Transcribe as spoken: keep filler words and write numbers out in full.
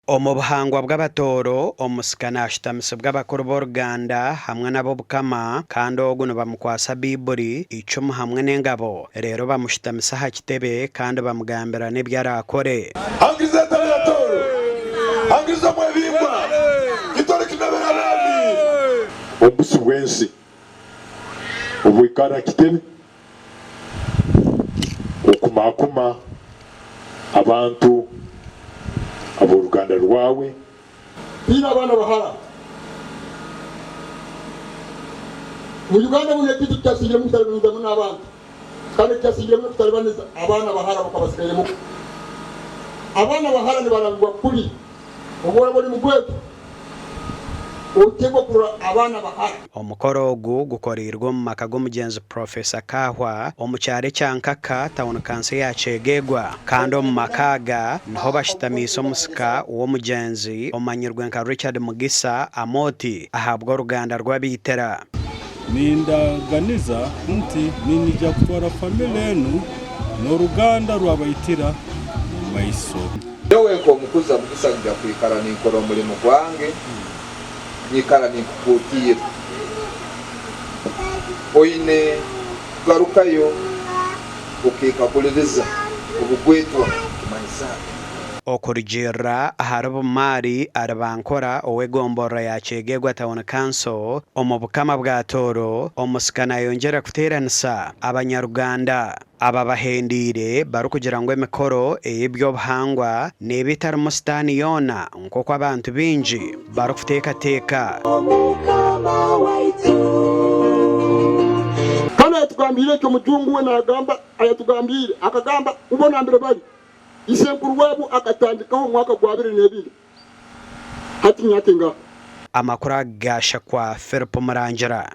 Omu buhangwa bw'Abatooro, omusika naashutamisibwa abakuru b'oruganda hamwe n'ab'obukama, kandi ogu nibamukwasa Baibuli, icumu hamwe n'engabo, reero bamushutamisa aha kitebe kandi bamugambira n'ebi araakore. Hangiriza entebe ya Tooro, hangiriza omwebingwa, kitore kinabera abami. Omu busu bw'ensi, obwikara kitebe, okumakuma abantu ab'oruganda rwawe. Twine abaana bahara. Mu Uganda munu ekintu kikyasingiremu kutalibaniza muno abantu. Kandi ekyasingiremu kutalibaniza abaana bahara bakaba basigairemu. Abaana bahara nibarabibwa kubi. Obu oraaba oli mugwetwa, oteekwa kurora abaana bahara. Omukoro ogu gukoreirwe omu maka g'omugenzi Professor Kahwa omu kyaro ekya Nkaka, town council eya Kyegegwa. Kandi omu maka aga niho bashutamiise omusika w'omugenzi omanyirwe nka Richard Mugisa Amooti ahabw'oruganda rw'Abaitira. Nindaganiza nti ninyija kutwara family enu n'oruganda rw'Abaitira omu maiso. Nyowe nk'omukuza Mugisa, nyija kwikara ninkora omulimo gwange, nyikara ninkukuutiira. Oine kugarukayo okeekaguliriza obugwetwa kimanyisa ki? Okurugiirra ahari Bumaali Aribankora ow'egomborora ya Kyegegwa Town Council, omu bukama bwa Tooro, omusika naayongyera kuteeranisa Abanyaruganda aba bahendiire barukugira ngu emikoro ey'eby'obuhangwa neeba etalimu sitaani yoona, nk'oku abantu baingi barukuteekateeka. Omukama waitu. Kandi ayatugambiire eki omujungu we naagamba, ayatugambiire, akagamba, kubo nambere bali, isenkuru waabo akatandikaho omwaka gwa abiri n'ebiri. Hati myaka engaha? Amakuru aga gaahikya Philip Murangira.